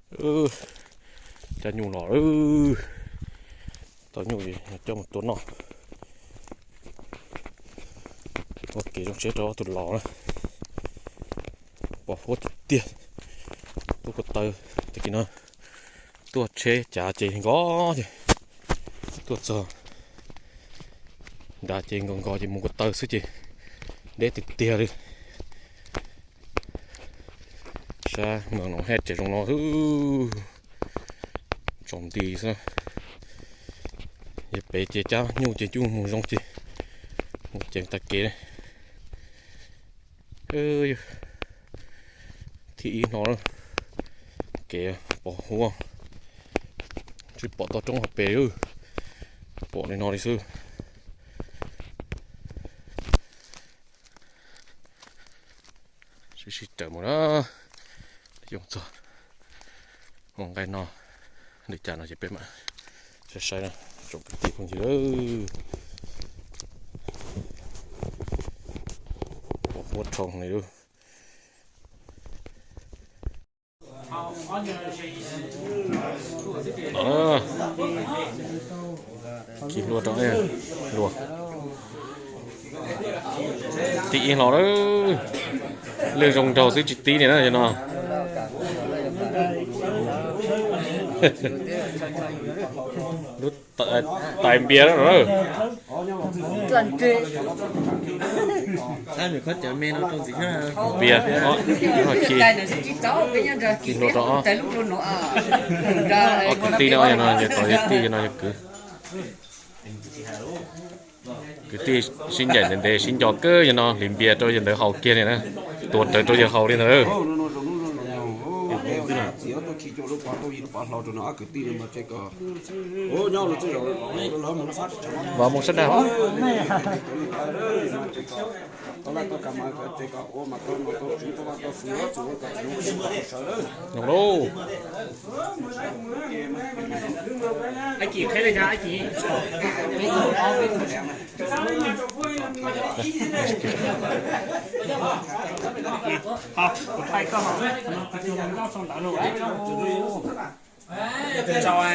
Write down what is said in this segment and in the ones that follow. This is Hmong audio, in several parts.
Cov nyuj los, tau nyuj coj mus tua noj. Ua kev zoo siab rau ob tug laus na. Pom huab tiag tiag. Tuaj ko taw, tag kis no tuaj tsheb cav ces nkos ces tuaj txog nrad ces nkos nkos ces mus ko taw xwb ces deb tiag tiag li. Sab no no haj tseem zoo no xwb, tsaus nti xwb. Yog pem ces cab nyuj ces coj mus zoo ces mus ceev tag kev. Thib ib no, kev pos huab, tsis pom toj roob hauv pes, pom li no li xwb. Sib sib raws mus na, yoo txog mus nqaij no li cas no ces peb mam saib saib na, tsoom kwv tij phooj ywg. Pos huab rhoo li lub. Khi hlua rau, hlua. Tib ib hlo lawm, lwj zoo nraug xwb tsis tib li na no. Lub tais npias lawm. Npias, khi hlua rau ob, ob kwv tij no, yog no yog tij, yog no yog kwv. Kwv tij sib ncaim ntev ntev sib nco kawg, yog no hliv npias rau yawg ntawd haus kiag li na, tuav rawv rau yawg haus li ntawd. Vam mus sab dag. Lauj.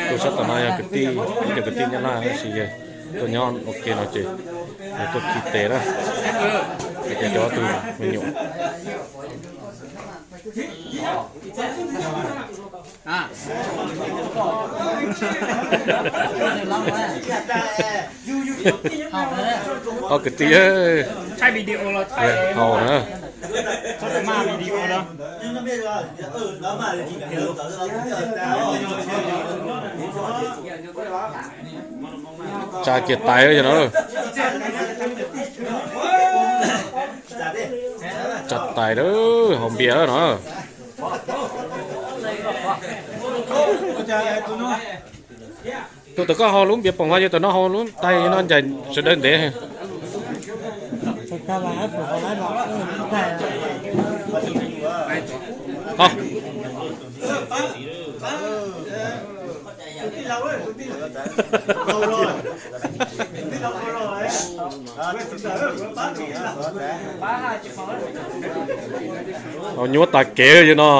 Tus sab tom no yog kwv tij, ib cov kwv tij Nyab Laj tab sis yog tuaj nyob ua ke no ces yog tuaj khi tes na, ces cov tus me nyuam. Ob kwv tij, haus na. Tsa kiag tais yog no. Tsa tais lawm, haus npias lawm no. Tus tom koj haus lub npias poom no, yog tom no haus lub tais no ncaim sawv daws ntev. Haus nyuaj tas kev li no.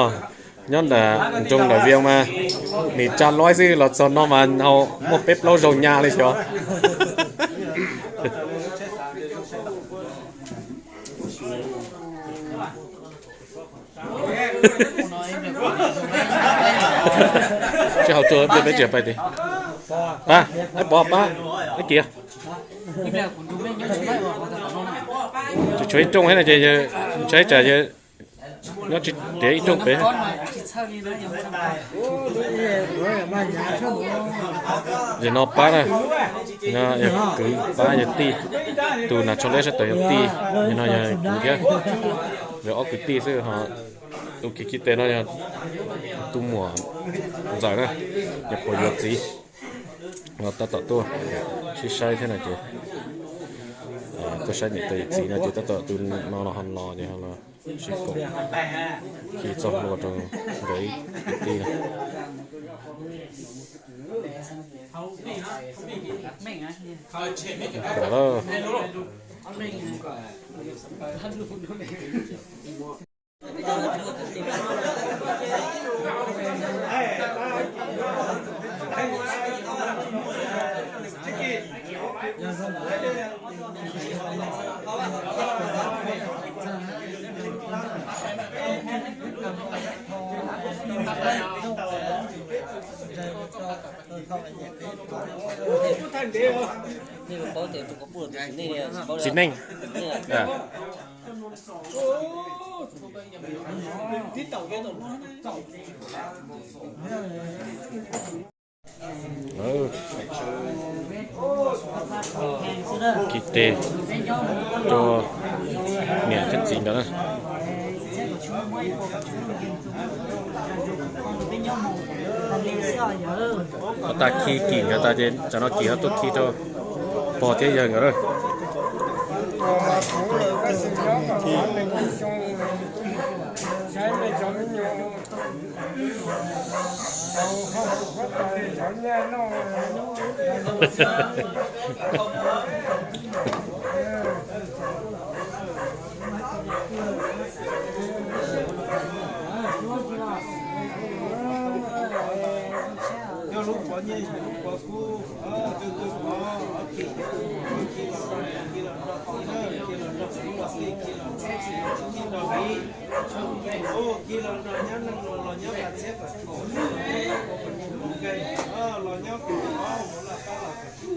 Nyob nram nroog nram Vias mas nim tsa loib xwb, los txog no mas haus muaj peb plaub zaug nyaj li xyov. Tsis haus tsuag, peb tsis pais tid. Pab, pov pab, kiv. Tsis tshuav ib rooj thiab no ces, ntshai tsam yawg nyob tsis tiav ib rooj pem. Yawg no pab na, no yog kwv pab yawg tij, tus nas tsho leb sab tod yog tij, yawg no yog kwv thiab. Yog ob kwv tij xwb ho. Tus khi khi tes no yog tus muam ntxawm na, yog puas yuav txiv. Los tab tom tuaj sib saib thiab no ces, tuaj saib niam tais yawm txiv no ces tab tom tus no los ho los ces ho los sib koom khi txoj hlua rau nkawd ib kwv tij no. Txiv neej. Khi tes rau niam thiab txiv ntawd na. Ho tas khi kim nkawd tas ces tsam no kim ho tuaj khi rau pog thiab yawg nkawd na.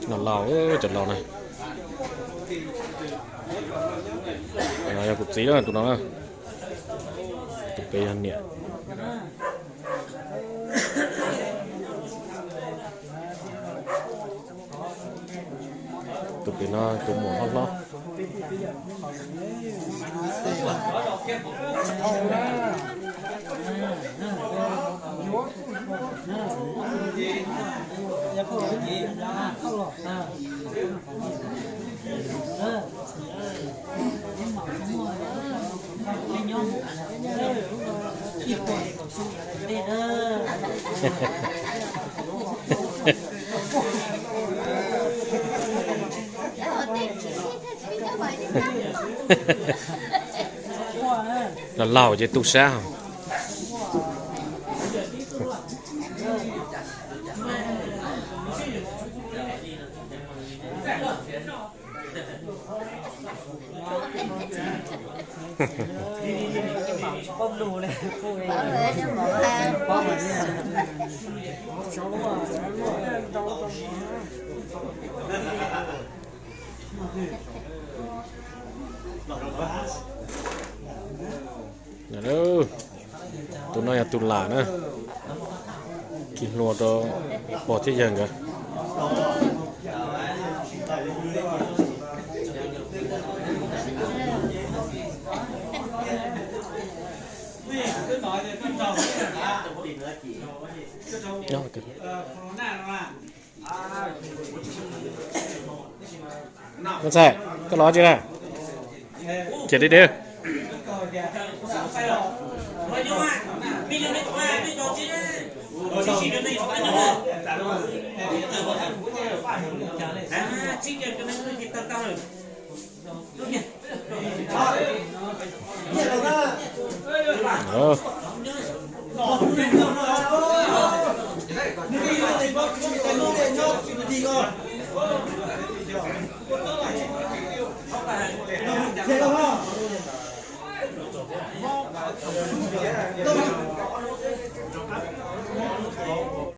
Los laus, cov laus na. Yog kuv txiv na, tus no na. Tus pem yog niam. Tus pem no tus muam hlob hlob. Los laus ces tu sab. Tus no yog tus lam na, khi hlua rau pog thiab yawg nkawd. Ntxhais, koj los tsi na? Khiav deb deb.